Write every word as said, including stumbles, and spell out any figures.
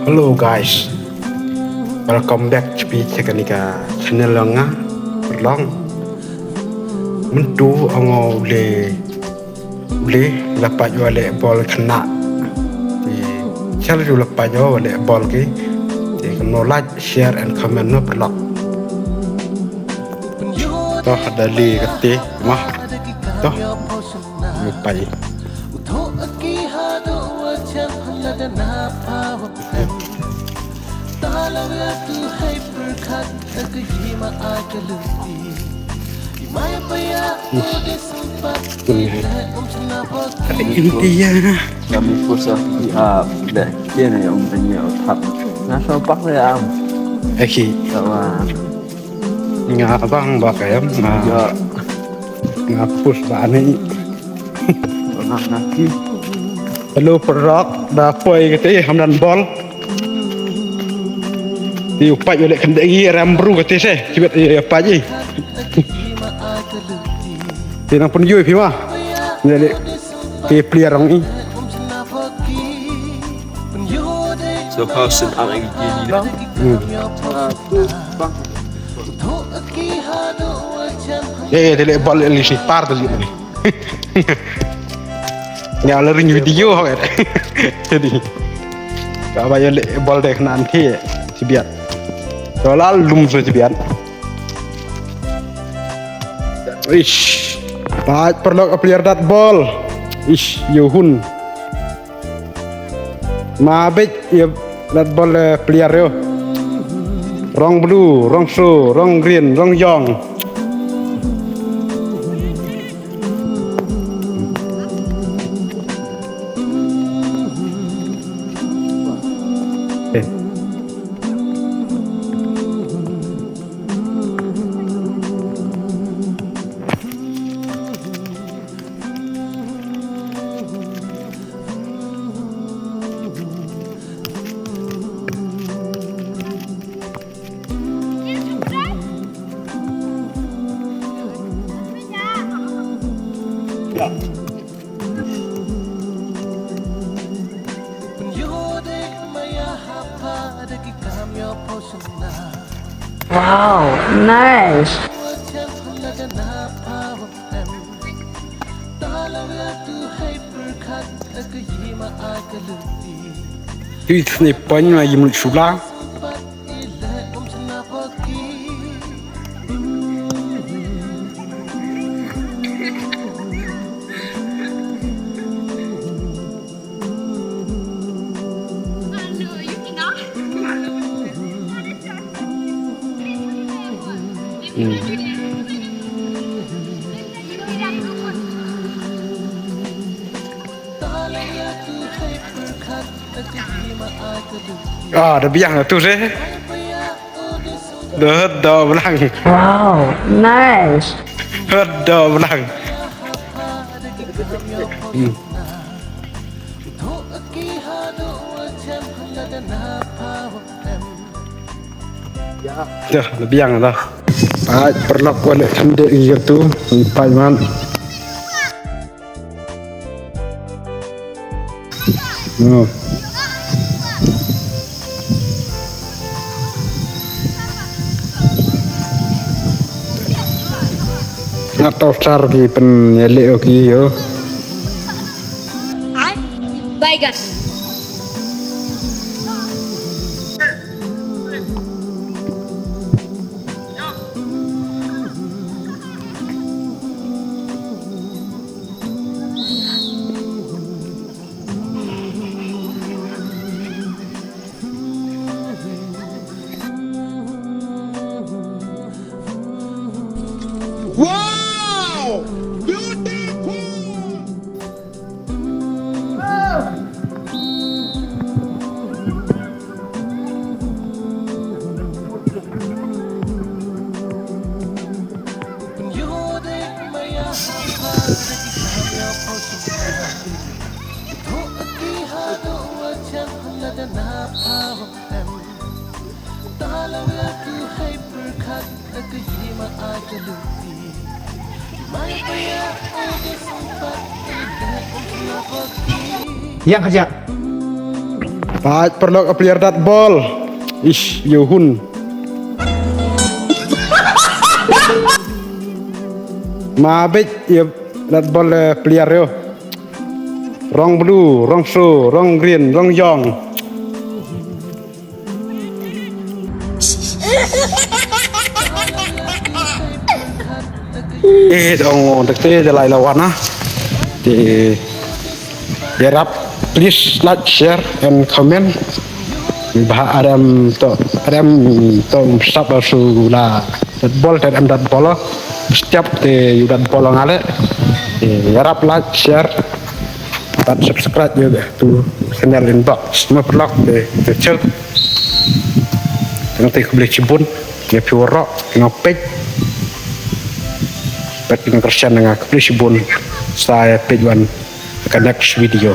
Hello guys, welcome back to my channel. Nga Perlong. Mynta nga u le u le la pait ïa u leh bol khynnah. Te share ïa u leh bol ki. Te kumno like, share and comment noh Perlong. Toh da li kate mah. Toh. Ïa u pait. India. Kami pusat di up. Dah kini um tanya otak. Nasa pak le am. Aki. Sama. Nga bang ba ka em, nga, nga push ba ani. Hello Perlong, da poi kata ham don bol. Te u pait u leh khyndai ram bru kata se, kibet u pait i. Te nang pynjoi phi ma. Nang leh ke player rong i. So how soon are you getting down? Hmm. Eh, eh, te leh bol li si par te li. Nga la ring video ha. Jadi. Ka ba ïa leh bol de khynnah te. Chibiat. Ka la lum so chibiat. Ish. Pait Perlong a player dat bol. Ish, ïa u hun. Ma bit ïa dat bol, eh, player ïa u. Rong blue, rong so, rong green, rong jong. Eh. Wow, nice. Ïa u sniper ma ïa u mluk sula. Ah, da biang tu seh. Da da blang. Wow, nice. Da blang. Hmm. Dah, da biang dah. Pait Perlong ko le kham de ïa tu. Pait man. Oh. Nga to sar ki pynïaleh o ki ïo. Bye guys. Wow! Beautiful! Yang kerja. Peit paralok, a player dat bol. Ish, ïa u hun. Ma beit ïa dat bol, eh, player ïa u. Rong blue, rong shu, rong green, rong jong. Eh, dong, dek te, de lai lawan ah. Te, ïarap, please like, share, and comment. Ba arem to, arem to, sap su la, dat bol, arem dat bol. Setiap te, yu dat bol ngale. Te, ïarap, like, share. Bad subscribe ïa tu channel Inbox. Ma paralok te, te chel. Tang te khublei shibun ïa phi waroh nga peit. Bad nga kyrshan nga khublei shibun sa ïa peit wan ka next video.